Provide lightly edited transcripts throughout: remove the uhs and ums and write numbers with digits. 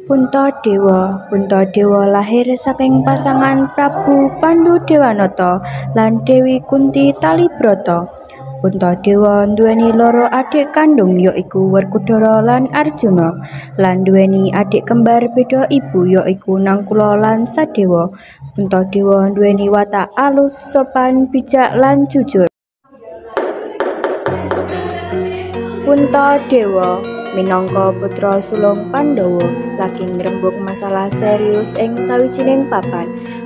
Puntadewa. Puntadewa lahir saking pasangan Prabu Pandudewanata lan Dewi Kunti Talibrata. Puntadewa nduweni loro adik kandung ya iku Werkudara lan Arjuna, lan nduweni adik kembar beda ibu ya iku Nangkula lan Sadewa. Puntadewa nduweni watak alus, sopan, bijak lan jujur. Puntadewa minangka putra sulung Pandhawa lagi ngrembug masalah serius ing sawijining papan.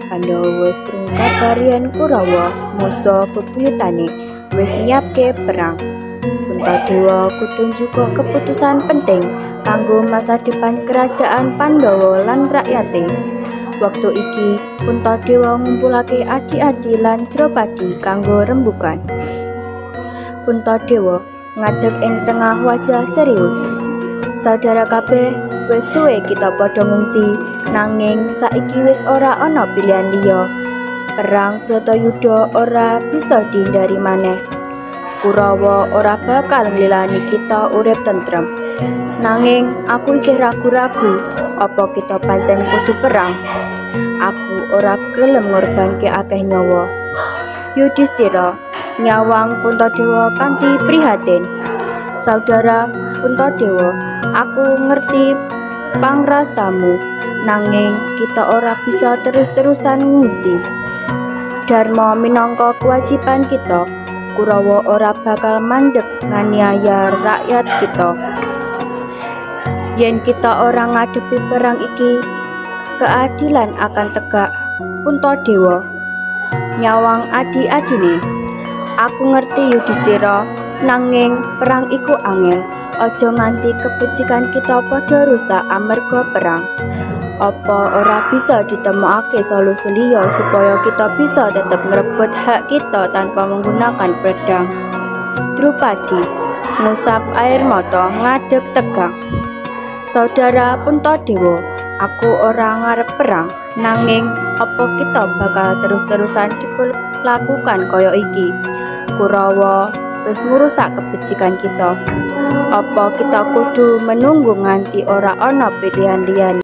Pandhawa wis krungu kabar yen Kurawa, musuh bebuyutane, wis nyiapke perang. Puntadewa kudu njukuk keputusan penting kanggo masa depan kerajaan Pandhawa lan rakyate. Wektu iki Puntadewa ngumpulake adi-adi lan Drupadi kanggo rembugan. Puntadewa ngadeg ing tengah wajah serius. Saudara kabeh, wis suwe kita padha ngungsi, nanging saiki wis ora ana pilihan liya. Perang Bratayuda ora bisa dihindari maneh. Kurawa ora bakal nglilani kita urip tentrem. Nanging aku isih ragu-ragu, apa kita pancen kudu perang? Aku ora gelem ngorbanke akeh nyawa. Yudhistira nyawang Puntadewa kanthi prihatin. Saudara Puntadewa, aku ngerti pangrasamu, nanging kita ora bisa terus-terusan ngungsi. Dharma minangka kewajiban kita. Kurawa ora bakal mandeg nganiaya rakyat kita. Yen kita ora ngadepi perang iki, keadilan akan tegak. Puntadewa nyawang adi-adine. Aku ngerti Yudhistira, nanging perang iku angel. Aja nganti kebecikan kita padha rusak amarga perang. Apa ora bisa ditemokake solusi liya supaya kita bisa tetep ngrebut hak kita tanpa menggunakan pedang? Drupadi ngusap air mata ngadeg tegang. Saudara Puntadewa, aku ora ngarep perang, nanging apa kita bakal terus-terusan diperlakukan kaya iki? Kurawa wis ngrusak kebecikan kita. Apa kita kudu menunggu nganti ora ana pilihan liyane?